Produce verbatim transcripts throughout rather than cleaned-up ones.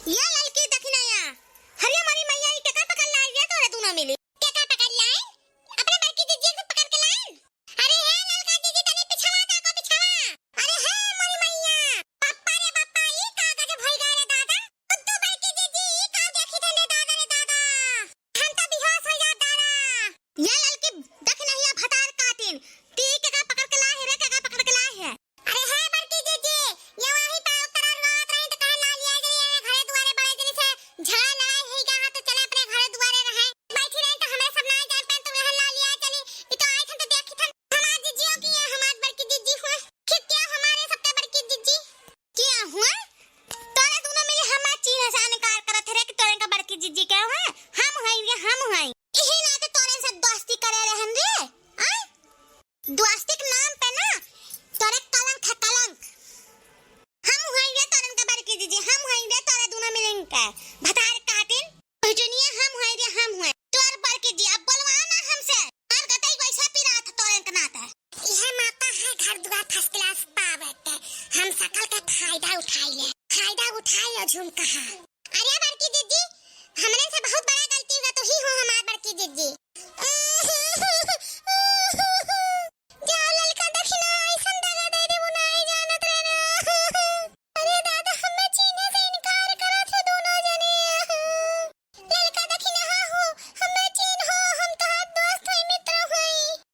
या ललकी दखिनहिया, हरिया मोरी मइया, ई केका पकड़ लाई रे तोरे दूनो मिली? केका पकड़ लाई? अपने बड़की जिज्जी के पकड़ के लाई। अरे हे ललका जिज्जी, तनी पिछवा जा को, पिछवा। अरे हे मोरी मइया, पप्पा रे पप्पा, ई का गजब होई गए रे दादा? खुद तो बड़की जिज्जी, ई का देखी थे रे दादा, रे दादा। हम तो बेहोश हो जाब दादा। ये ललकी दखिनहिया भतार काटिन, ती केका पकड़ के लाई है रे, केका पकड़ के लाई है? अरे हे बड़की जिज्जी, ये वही पे ओकरा रोवत रही तो कहे ला लिया जाई, ये घरे दुआरे बड़े जनी से झगड़ा लड़ाई होई गा, तो चले अपने घरे दुआरे रहे। बैठी रही तो हमरे सब ना जान पाए, तो यहाँ ला लिया चली। ई तो आई थन तो देखी थन हमार जिज्जियों की, ये हमार बड़की जिज्जी हुए। कि क्या हमारे सबसे बड़की जिज्जी? क्या हुआ? तोरे दूनो मिली हमार चीन्हे से इनकार करत है रे कि तोरे का बड़की जिज्जी के हुए? हम हई रे, हम हई। इही नाते तोरे से दोस्ती करे रहन रे। आ? दोस्ती के नाम पे ना तोरे कलंक है, कलंक। हम हई रे तोरे का बड़की जिज्जी, हम हई रे तोरे दूनो मिलिन के भतार काटिन। पहचानिए हम हई रे, हम हई। तोर बड़की जी, अब बोलवा ना हमसे। मार कतई वैसा पिरात तोरे के नाते। इहे मौका है घर दुआर first class पावे के। हम सकल के फायदा उठाई ले। फायदा उठाई लो झुमका। अरे बड़की जिज्जी, हमरे से बहुत बड़ा गलती हुआ, तू ही हो हमार बड़की जिज्जी। जा ललका दखिना, ऐसन दगा दे देबू, नाई जानत रहे ना। अरे दादा, हमें चीन्हे से इनकार करत हो दूनो जने। ललका दखिना, हाँ हो, हमें चीन्हो, हम तोहार दोस्त हई, मित्र हई।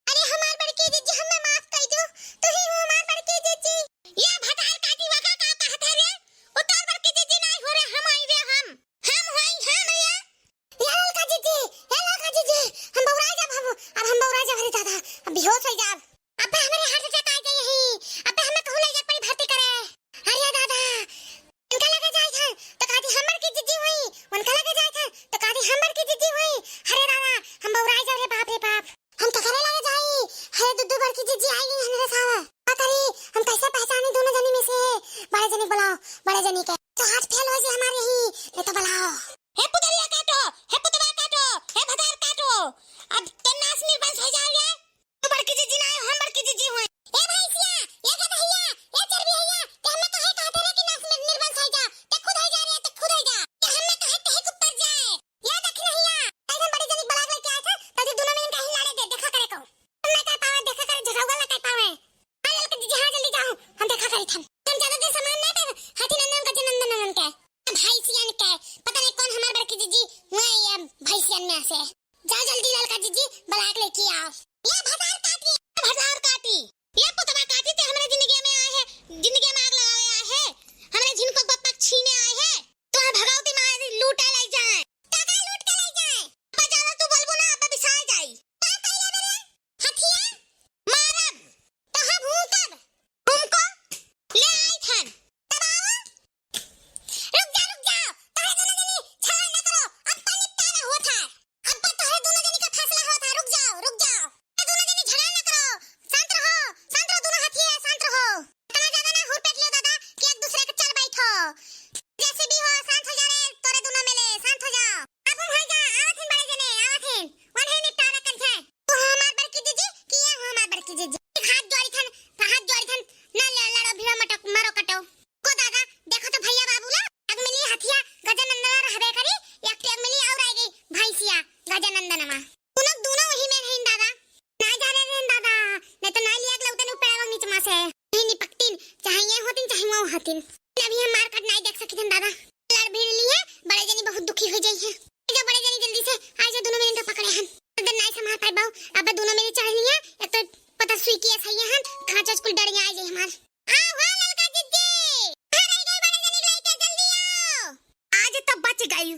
अरे हमार बड़की जिज्जी, हमें माफ कर दो, तू ही हो हमार बड़की जिज्जी। ये भतार काटी वका का कहत है रे? उ तोर बड़की जिज्जी नाई हो रे, हम हई रे हम। हम हई, हम रे। ए ललका जिज्जी, ए ललका जिज्जी, हम बौराई जाब, हम, अब हम बौराई जाब, अरे दादा, अब बेहोश हो जाब। अबे हमरे heart attack आ जाई ही, अबे हमें कहूँ ले जाए पड़ी भर्ती करे। अरे दादा, इनका लगे जाए थे, तो कहती हम बड़की जिज्जी हुई, उनका लगे जाए थे, तो कहती हम बड़की जिज्जी हुई। अरे दादा, हम बौराई जाब रे बाप रे बाप। हम केकरे लगे जाई? हे दुद्दू बड़की जिज्जी आई गई हमरे साथ। का करी? हम कैसे पहचानी दोनों जनी में से? बड़े जनी बुलाओ, बड़े जनी के। तो हाथ फेल हो जे हमारे ही, नहीं तो बुलाओ। हे पुतरिया काटो, हे पुतवा काटो, हे भतार काटो। अब तो नास निर्वंश हो जाओगे। तू बड़की जिज्जी ना हो, हम बड़की जिज्जी हुई। ए भैंसिया, ए गदहिया, ए चरबिया, ते हमें काहे कहते रहे कि नास निर-, निर्वंश हो जा? ते खुद हो जा रे, ते खुद हो जा। ते हमें काहे, काहे के ऊपर जाए? या दखिनहिया, ऐसन बड़ी जनी बलाक लेके आए थे, ताकि दोनों में इनका ही लड़े दे, देखा करे को। हम ना कर पावे, देखा करे, झगड़ा ना कर पावे। हाँ, ललका जिज्जी, हाँ, जल्दी जाओ, हम देखा करी थन। हम ज्यादा देर सामान ना कर, हाथी नंदन का, जनार्दन नंदन के। भैंसियन के, पता नहीं कौन हमार बड़की जिज्जी, वही ये भैंसियन में से। जाओ जल्दी ललका जिज्जी, बलाक लेके आओ। ये भतार काटी, भतार काटी, ये पुतवा काटी, ते हमरे जिंदगी में आए है, जिंदगी में आग लगावे आए है, हमरे झिनको बप्पा छीने आए है। तोहर भगवती माई लूटे लई जाए। का का लूट के लई जाए? अब्बा ज्यादा तू बोलबू ना, अब्बा बिसाए जाई। का कइले बे रे? हथिया? मारब। तोहर भूकब। हमको? ले आई थन। तब आओ। रुक जा, रुक जा। तोहरे दोनों जनी झगड़ा ना करो। अब तो निपटारा होत है। अब तो तोहरे दोनों जनी का फैसला होत है। रुक जाओ, रुक जाओ। दोनों जनी झगड़ा ना करो। शांत रहो, शांत रहो, दोनों हथिया, शांत रहो। इतना ज्यादा ना हुरपेट लियो दादा कि एक दूसरे के चल बैठो। जैसे भी हो, शांत हो जा रे, तोरे दोनों मिले, शांत हो जाओ। अब हम हो जा, आवत हिन बड़े जने, आवत हिन। वन है निपटारा कर जाए। तू हो हमार बड़की जिज्जी, कि ये हो हमार बड़की जिज्जी। हाथ जोड़ी थन, हाथ जोड़ी थन, ना ले लड़ो, भिड़ो मटो, मरो कटो। को दादा, देखो तो भैया बाबू ला, एक मिली हथिया गजानंदना रहबे करी, एक, एक मिली और आई गई भैंसिया गजानंदनमा। उन लोग दोनों वही में रहिन दादा। ना जा रहे रहन दादा, नहीं तो ना लिया के लौटन ऊपर आवा नीच मा से। नहीं निपकतीन, चाहे ये होतीन, चाहे वो होतीन। अभी हम मारकाट नहीं देख सकी थन दादा। लड़ भिड़ ली है, बड़े जनी बहुत दुखी हो जाई है। जब बड़े जनी जल्दी से आ जा, दोनों मिनट पकड़े हन। तो दिन नहीं संभाल पाए बाऊ, अब दोनों मिनट चढ़ ली है, एक तो पता सुई की ऐसा ही है, कहाँ चोच कुल डर गया आ जाए हमार। आओ हो ललका जिज्जी, आ रही गई बड़े जनी लइके, जल्दी आओ। आज तब बच गई,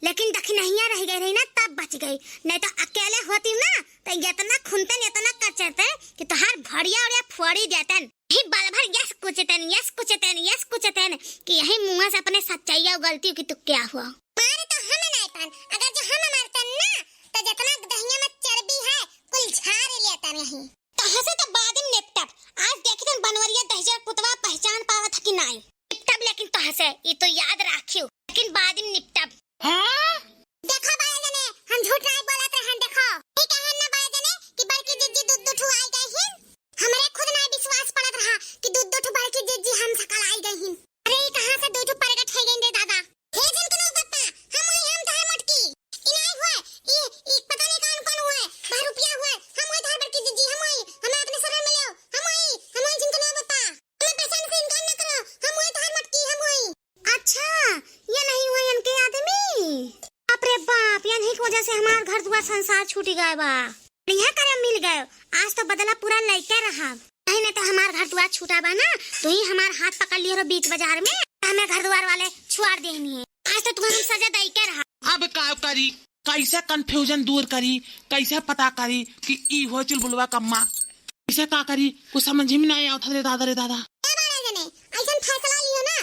लेकिन दखिनहिया रह गई रही ना, तब बच गई, नहीं तो अकेले होती ना तो इतना खुनतन, इतना कचरतन कि तोहार भड़िया उड़िया फोड़ी देतन। ही बल भर यस कुचतन, यस कुचतन, यस कुचतन कि यही मुँह से अपने सच्चाइया गलती कि तू क्या हुआ। मारे तो हम नहीं पान, अगर जो हम मारतन ना तो जितना दहिया में चर्बी है कुल झाड़ लेतन यही। तोहसे तो बाद में निपटब। आज देखी थन बनवरिया दहिजर पुतवा पहचान पावत है कि नाई। निपटब लेकिन तोहसे, ई तो याद राखियो, लेकिन बाद में निपटब। हाँ? देखो बड़े जने, हम झूठ नहीं बोलत रहन, देखो। ई कहे ना बड़े जने कि बड़की जिज्जी दू दू ठो आई गई हिन। हमरे खुद नहीं विश्वास पड़त रहा कि दू दू ठो बड़की जिज्जी हम सकल आई गई हिन। अरे, ई कहाँ से दू ठो प्रगट हो गई रे दादा? हे जी वजह से हमार घर दुआर संसार छूट गए बा। बढ़िया करे मिल गए, आज तो बदला पूरा लइके रहब। नहीं, नहीं तो हमार घर दुआर छूटा बा ना, तू ही हमार हाथ पकड़ लिए रहो बीच बाजार में, तो हमें घर दुआर वाले छुआर देहनी है। आज तो तुम्हें हम सजा दई के रहा। अब का करी, कैसे confusion दूर करी, कैसे पता करी कि ई हो चुलबुलवा कम्मा, कैसे का करी, कुछ समझ में नहीं आवत रे दादा, रे दादा। ए बड़े जने, ऐसन फैसला लियो ना,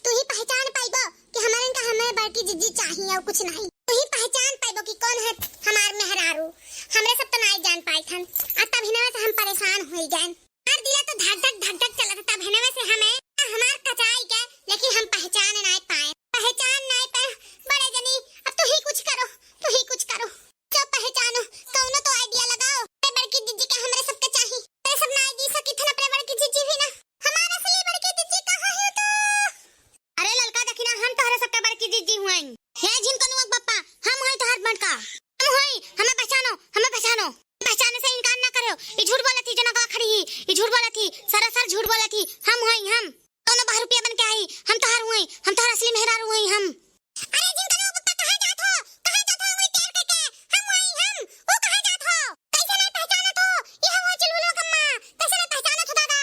तू ही पहचान पाइबो कि हमरन का हमें बड़की जिज्जी चाहिए और कुछ नहीं। तू ही पहचान पाइबो कि कौन है हमार मेहरारू। हमरे सब तो नहीं जान पाए थन, आ तब हिनवा से हम परेशान हो गए। हमार दिला तो धक धक धक धक चलत, तब हिनवा से हमें हमार कचाई के, लेकिन हम पहचान नहीं पाए, पहचान नहीं पाए। बड़े जनी, अब तू ही कुछ करो, तू ही कुछ करो। जो पहचानो, कौनो तो idea लगाओ। ए बड़की जिज्जी के हमरे सबके चाही। अरे सब नाई जी सकी थन अपने बड़की जिज्जी भी ना। हमार असली बड़की जिज्जी कहाँ है तो? अरे ललका देखी ना, हम तोहरे सबके बड़की जिज्जी हुआई। हे झिनकनुआ के पप्पा, हम हई तोहर बड़का। हम हई, हमें पहचानो, हमें पहचानो। पहचाने से इनकार ना करो। ई झूठ बोलत ही, जो नगवा खड़ी ही, ई झूठ बोलत ही, सरासर झूठ बोलत ही। हम हई, हम। कौनो बहरुपिया बन के आई, हम तोहार हुई, हम तोहार असली मेहरारू हुई, हम। अरे झिनकनुआ पप्पा, कहाँ जात हो? कहाँ जात हो? वही टेर के के, हम हुई, हम, वो कहाँ जात हो? कैसे नहीं पहचानत हो? ये हो चुलबुलवा कम्मा, कैसे नहीं पहचानत हो दादा?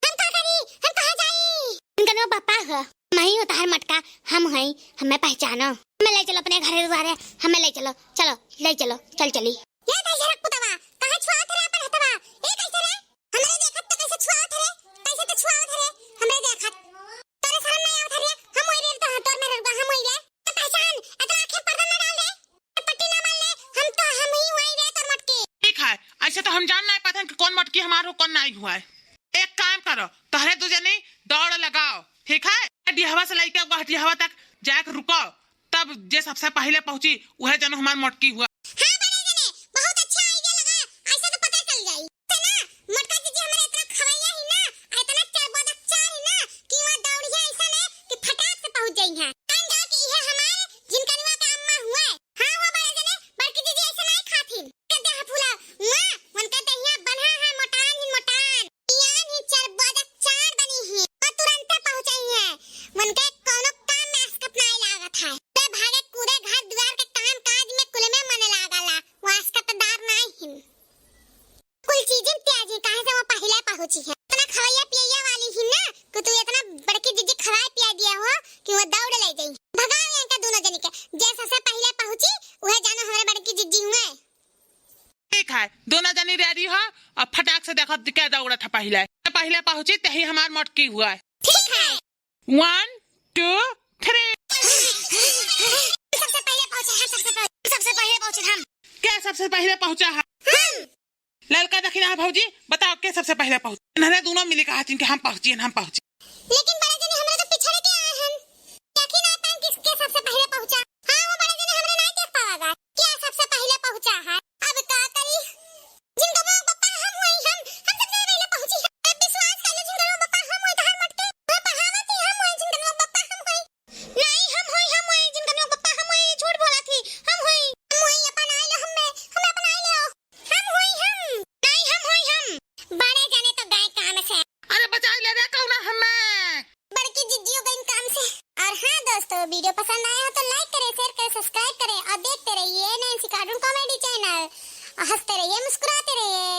हम का करी? हम कहाँ जाई? झिनकनुआ पप्पा हो, हम ही हो तोहार मटका, हम हई, हमें पहचानो। हमें ले चलो अपने घरे दुआरे, हमें ले चलो, चलो, ले चलो, चल चली। ये कैसे रख पुतवा? कहाँ छुआत रे अपन हथवा? ए कैसे रे? हमरे देखत तो कैसे छुआवत रे? कैसे तो छुआवत रे? हमरे देखत। तोरे शरम नहीं आवत रे? हम वही रे तो तोर मेहररुआ, हम वही रे। तो पहचान, इतना आँखें पर्दा ना डाल दे। पट्टी ना बांध ले, हम तो हम ही वही रे तोर मटकी। ठीक है, ऐसे तो हम जान नहीं पाते कि कौन मटकी हमार हो, कौन नहीं हुआ है। एक काम करो, तोहरे दू जनी दौड़ लगाओ, ठीक है? डिहवा से लइके वह डिहवा तक जाके रुको, तब जे सबसे पहिले पहुँची, उहे जनो हमार मोटकी हुआ। हाँ, बड़े जने, बहुत अच्छा idea लगा, ऐसे तो पता चल जाई। से ना, मोटका जीजी हमरे इतना खवैया ही ना, इतना चरबोदक चार ही ना, कि वहाँ दौड़िया ऐसा ने कि फटाक से पहुँच जाई हैं। जान जाओ कि इहे हमार झिनकनुआ का अम्मा हुए। हाँ, वो बड़े जने, बड़की जीजी ऐसे नहीं खाथिन। के देह फूला, वहाँ, उनके दहिया बन्हा है, मोटान ही मोटान। यानी चरबोदक चार बनी है, वो तुरंते पहुँचई है। उनके कौनो काम में आसकत नाई लागत है। वे भागे कूदे घर दुआर के काम काज में कुल में मन लागला, वो आसकतदार नाई हिन। कुल चीजें त्याजी, काहे से वो पहिले पहुँची है। इतना खवैया पियैया वाली ही ना, कि तू इतना बड़की जीजी खवाए पिया दिया हो, कि वो दौड़ ले जाई। भगाओ इनका दोनों जनी के, जे सबसे पहिले पहुँची, वह जानो हमरे बड़की जीजी हुए। ठीक है, दोनों जनी ready हो और फटाक से देखो के दौड़त है पहिले। पहिले पहुँची तेही हमार मोटकी हुआ है। ठीक है। One, two, three। सबसे पहिले पहुँचे, हम सबसे पहिले, सबसे पहिले पहुँचे हम। के सबसे पहिले पहुँचा है? हम। ललका देखी ना भौजी, बताओ के सबसे पहिले पहुँचे? इन्हने दोनों मिली कहा कि हम पहुँची, हम पहुँची। लेकिन बड़े जने हमरे तो पिछड़े के आए हैं। देखी ना पाएं किसके सबसे पहिले पहुँचा। हाँ, वो बड़े जने हमरे नाई देख पावागा। क्या सबसे पहिले पहुँचा है? अब का करी? झिनकनुआ पप्पा हम हुई हम, हम सबसे पहिले पहुँची है। अब विश्वास कर लो झिनकनुआ पप्पा हम हुई तोहार मोटकी। वो पढ़ावत ही हम हुई झिनकनुआ पप्पा हम हुई। नहीं, हम हुई, हम हुई, झिनकनुआ पप्पा हम हुई, झूठ बोलत ही, हम हुई। हम हुई, अपन आए लो हमें, हमें अपन आए लो। हम हुई हम। नहीं, हम हुई हम। बड़े जने तो गए काम से। अरे बचाई ले रे कौना हमें। बड़की जिज्जियो गई काम से। और हाँ दोस्तों, video पसंद आया हो तो like करें, share करें, subscribe करें और देखते रहिए नैन्सी cartoon comedy channel। और हंसते रहिए, मुस्कुराते रहिए।